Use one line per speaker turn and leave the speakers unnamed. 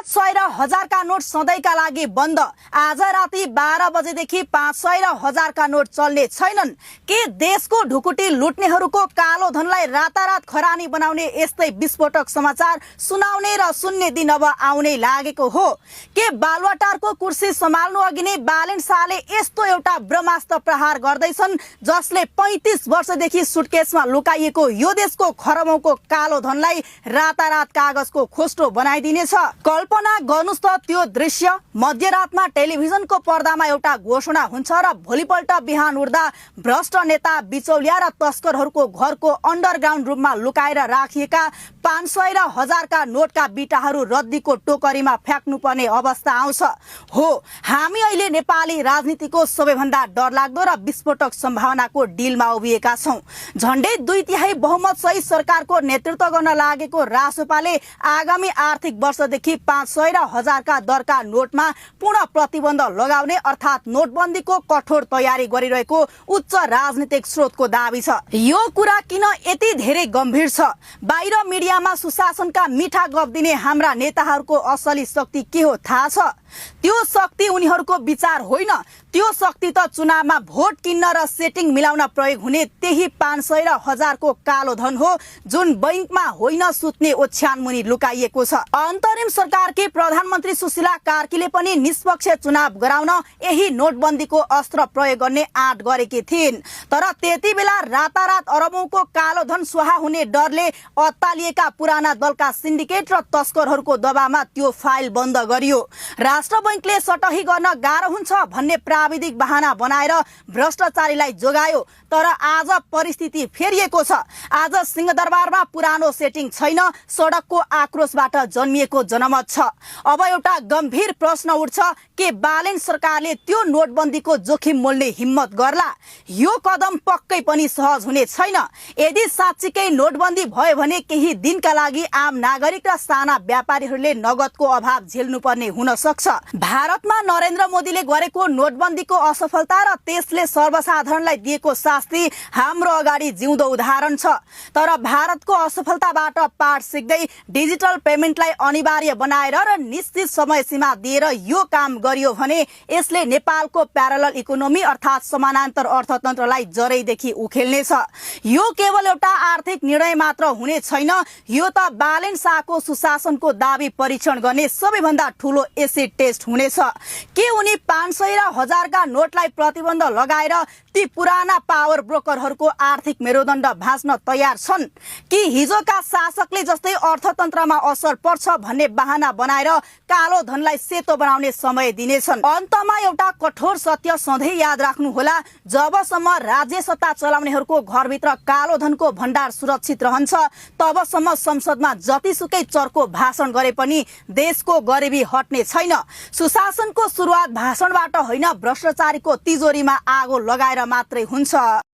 500 र 1000 का नोट सधैँका लागि बन्द। आज राति 12 बजेदेखि 500 र 1000 का नोट चल्ने छैनन्। के देशको ढुकुटी लुट्नेहरूको कालो धनलाई रातारात खरानी बनाउने यस्तै विस्फोटक समाचार सुनाउने र सुन्ने दिन अब आउनै लागेको हो? के बालुवाटारको कुर्सी सम्हाल्नु अघि नै बालेन शाहले यस्तो एउटा ब्रह्मास्त्र प्रहार गर्दैछन् जसले 35 वर्षदेखि सुटकेसमा लुकाइएको यो देशको खरबौंको कालो धनलाई रातारात कागजको खोस्टो बनाइदिनेछ? कल्पना गर्नुस् त त्यो दृश्य। मध्यरातमा टेलिभिजनको पर्दामा एउटा घोषणा हुन्छ र भोलिपल्ट बिहान उठ्दा भ्रष्ट नेता, बिचौलिया र तस्करहरूको घरको अन्डरग्राउन्ड रूपमा लुकाएर राखिएका 500 र 1000 का नोटका बिटाहरू रद्दीको टोकरीमा फ्याँक्नुपर्ने अवस्था आउँछ। हो, हामी अहिले नेपाली राजनीतिको सबैभन्दा डरलाग्दो र विस्फोटक सम्भावनाको डिलमा उभिएका छौं। झण्डै 2/3 बहुमत सहित सरकारको नेतृत्व गर्न लागेको रासोपाले आगामी आर्थिक वर्षदेखि 500 र 1000 का दरका नोटमा पूर्ण प्रतिबन्ध लगाउने अर्थात् नोटबन्दीको कठोर तयारी गरिरहेको उच्च राजनीतिक स्रोतको दाबी छ। यो कुरा किन यति धेरै गम्भीर छ? बाहिर मिडियामा सुशासनका मिठा गफ दिने हाम्रा नेताहरूको असली शक्ति के हो थाहा छ? त्यो शक्ति उनीहरूको विचार होइन, त्यो शक्ति त चुनावमा भोट किन्न र सेटिङ मिलाउन प्रयोग हुने त्यही 500 र 1000 को कालो धन हो जुन बैंकमा होइन सुत्ने ओछ्यान मुनि लुकाइएको छ। अन्तरिम सरकारकी प्रधानमन्त्री सुशीला कार्कीले पनि निष्पक्ष चुनाव गराउन यही नोटबन्दीको अस्त्र प्रयोग गर्ने आँट गरेकी थिइन्। तर त्यति बेला रातारात अरबौंको कालो धन स्वाहा हुने डरले अत्तालिएका पुराना दलका सिन्डिकेट र तस्करहरूको दबावमा त्यो फाइल बन्द गरियो। राष्ट्र बैंकले सटही गर्न गाह्रो हुन्छ भन्ने प्राविधिक बहाना बनाएर भ्रष्टाचारीलाई जोगायो। तर आज परिस्थिति फेरिएको छ। आज सिंहदरबारमा पुरानो सेटिङ छैन, सडकको आक्रोशबाट जन्मिएको जनमत छ। अब एउटा गम्भीर प्रश्न उठ्छ, के बालेन सरकारले त्यो नोटबन्दीको जोखिम मोल्ने हिम्मत गर्ला? यो कदम पक्कै पनि सहज हुने छैन। यदि साँच्चीकै नोटबन्दी भयो भने केही दिनका लागि आम नागरिक र साना व्यापारीहरूले नगदको अभाव झेल्नुपर्ने हुन सक्छ। भारतमा नरेन्द्र मोदीले गरेको नोटबन्दीको असफलता र त्यसले सर्वसाधारणलाई दिएको शास्ति हाम्रो अगाडि जिउँदो उदाहरण छ। तर भारतको असफलताबाट पाठ सिक्दै डिजिटल पेमेन्टलाई अनिवार्य बनाएर र निश्चित समय सीमा दिएर यो काम गरियो भने यसले नेपालको प्यारलल इकोनोमी अर्थात् समानान्तर अर्थतन्त्रलाई जरैदेखि उखेल्नेछ। यो केवल एउटा आर्थिक निर्णय मात्र हुने छैन, यो त बालेन शाहको सुशासनको दाबी परीक्षण गर्ने सबैभन्दा ठूलो एसिड टेस्ट हुनेछ। के उनी 500 र 1000 का नोटलाई प्रतिबन्ध लगाएर ती पुराना पावर ब्रोकरहरूको आर्थिक मेरुदण्ड भाँच्न तयार छन् कि हिजोका शासकले जस्तै अर्थतन्त्रमा असर पर्छ भन्ने बहाना बनाएर कालो धनलाई सेतो बनाउने समय दिनेछन्? अन्तमा एउटा कठोर सत्य सधैँ याद राख्नुहोला, जबसम्म राज्य सत्ता चलाउनेहरूको घरभित्र कालो धनको भण्डार सुरक्षित रहन्छ तबसम्म संसदमा जतिसुकै चर्को भाषण गरे पनि देशको गरिबी हट्ने छैन। सुशासनको सुरुवात भाषणबाट होइन, भ्रष्टाचारीको तिजोरीमा आगो लगाएर मात्रै हुन्छ।